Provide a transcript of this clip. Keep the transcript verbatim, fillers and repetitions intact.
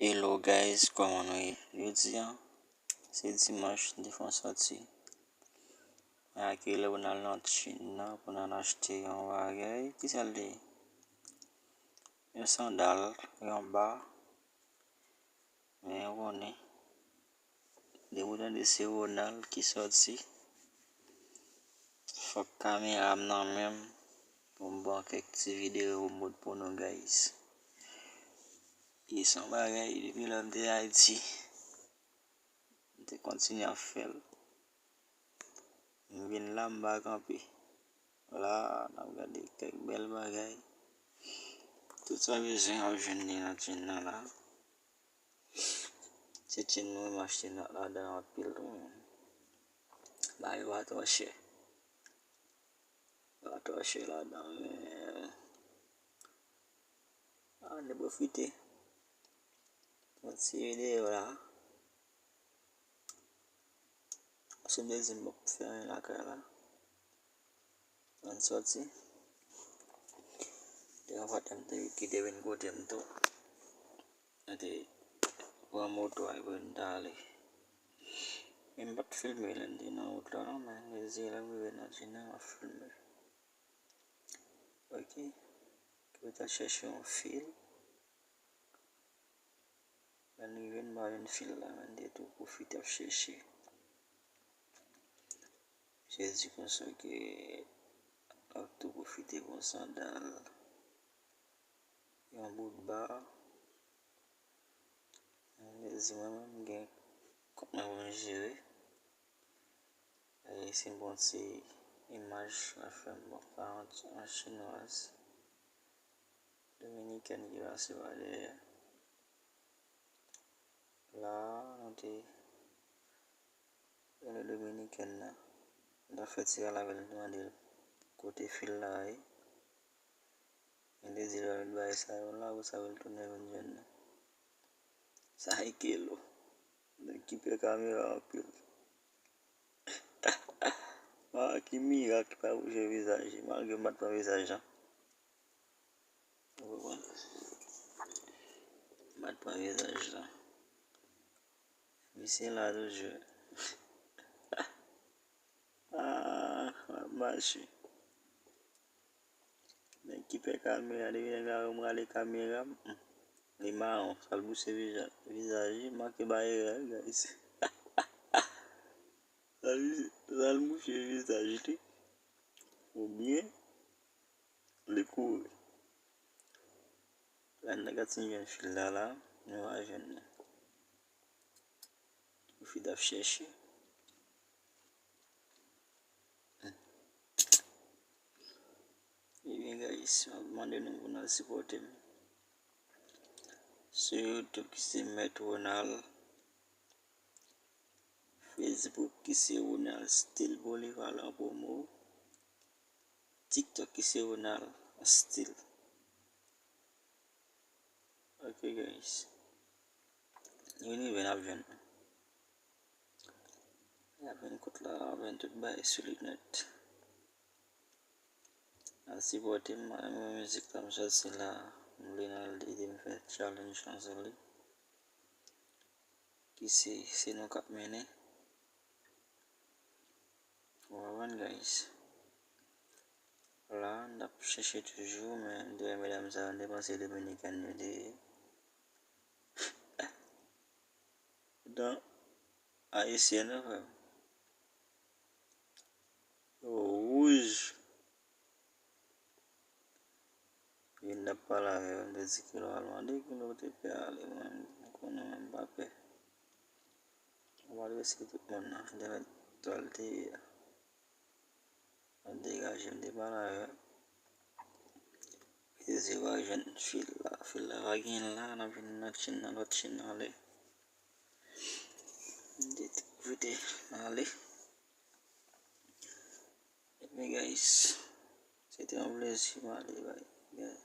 Hello guys, kòman nou ye? Jodi a, se dimanch, nou te fè yon sòti. Mwen ak Ronald nan Chin nan pou n al achte yon bagay. Kisa l te ye? Yon sandal, yon ba, men ou konnen. Depi w tande se Ronald ki sòti, fòk kamera m nan men m pou m ban kèk ti videyo pou m pot pou nou, guys. E se yon bagay, depi lè m te Ayiti, m te kontinye ap fè l. M vin la, m pa kanpe. La, n ap gade kèk bèl bagay. Tout sa w bezwen, w ap jwenn li nan Chin nan la. Se Chin mwen, m achte la, ladan anpil tou, men bagay yo pa twò chè. Yo pa twò chè ladan, men ann pwofite. Yon ti videyo la. Paske m te di m p ap fè anyen lakay la. Ann sòti. Te yon patnè m te, ki te vin kote m tou. Mwen te pran moto a epi n t ale. Men m pa t filme lè n te nan wout la non, men m te di lè m rive nan Chin nan, m ap filme. Ok. Mwen t al chèche yon fil. Lè n rive, n pa jwenn fil la, men n te tou pwofite ap chèche. Misye di konsa ke l ap tou pwofite pran sandal, yon bout ba. Mwen di mwen menm, m gen kont mwen pou m jere. E se yon bon ti imaj m ap fè, m ap fè an, an chinwaz dominikèn ki pase pa dèyè. La, nou te, nou te dominikèn nan. Nou ta fè ti rale avè l, nou te mande l kote fil la ye. Mwen te di l, lè l met bagay sa yo la, ou sav l tounen vin jwenn nou. Sa e kelo. Nèg ki pè kamera anpil. Ah, ki mirak ki pa bouje vizaj li, malgre m pa t pran vizaj lan. Ou konprann? M pa t pran vizaj lan. Misye la toujou. Ah, m ap mache. Nèg ki pè kamera, depi nèg la wè m rale kamera m, hmm, li mawon, sa l bouje vija-, vizaj li, make bay erè, guys. Sa l, sa l bouje vizaj li, oubyen li kouri. La n ta kontinye jwenn fil la, la, nou va jwenn li. Ou fin ap chèche. Ebyen, guys, m ap mande nou pou n al sipòte m. Sou YouTube ki se Mèt Ronald. Facebook ki se Ronald Style Polyvalent Promo. TikTok ki se Ronald Style. Ok, guys. Vini, vin ap jwenn. N ap jwenn kont la, n ap jwenn tout bagay sou li nèt. Al sipòte m, mwen renmen mizik la, m sòti la, m vle n al ede m fè challenge ansanm li. Ki se, se nou k ap mennen. Ou konprann, guys? La, n ap chèche toujou, men m te wè medam sa yo, m te panse dominikèn yo te ye. Poutan, ayisyèn yo, frè m. Yo wouj. Vin n ap pale avè yo, m te di kilo al mande kilo te pè ale, mwen, m konnen mwen m pa pè. M adrese tout moun nan, m te mèt twal te ye a. Mwen degaje, m te pale avè yo. Li te di yo pa jwenn fil la, fil la pa gen la, n ap vin nan Chin nan, lòt Chin nan ale. M te tou kite ale. Ebyen, guys, se te yon plezi pale bay, bay,